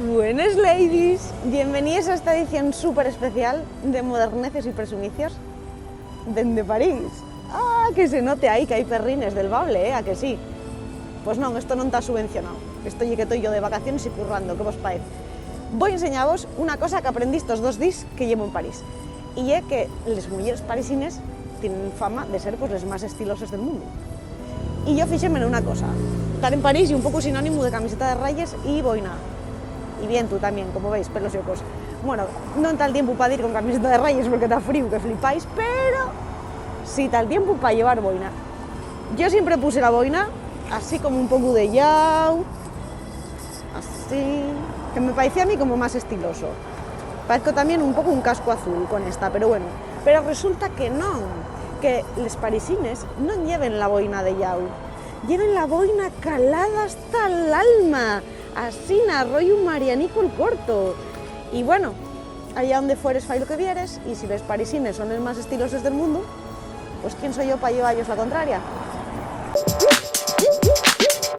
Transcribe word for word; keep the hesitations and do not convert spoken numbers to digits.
Buenas, ladies. Bienvenidas a esta edición súper especial de Moderneces y Presumicios dende París. Ah, que se note ahí que hai perrines del bable, eh, a que sí? Pues non, esto non ta subvencionao. Esto ye que toi yo de vacaciones y currando, ¿qué vos paez? Voi enseñavos una cosa que aprendí estos dos díes que llevo en París. Y ye que les muyeres parisines tienen fama de ser, pues, les más estiloses del mundu. Y yo fíxeme nuna cosa, tar en París ye un poco sinónimu de camiseta de rayes y boina. Y vientu tamién, como veis, pelos llocos. Bueno, non ta el tiempu pa dir con camiseta de rayes porque ta fríu que flipáis, pero sí ta el tiempu pa llevar boina. Yo siempre puse la boina así, como un poco de llau, así, que me paecía a mí como más estiloso. Parezco tamién un poco un casco azul con esta, pero bueno. Pero resulta que non, que les parisines non lleven la boina de llau, lleven la boina calada hasta l'alma, asina, rollo Marianico el Corto. Y bueno, allá onde fueres fai lo que vieres, y si les parisines son les más estiloses del mundu, pues ¿quién soy yo pa lleva-yos la contraria?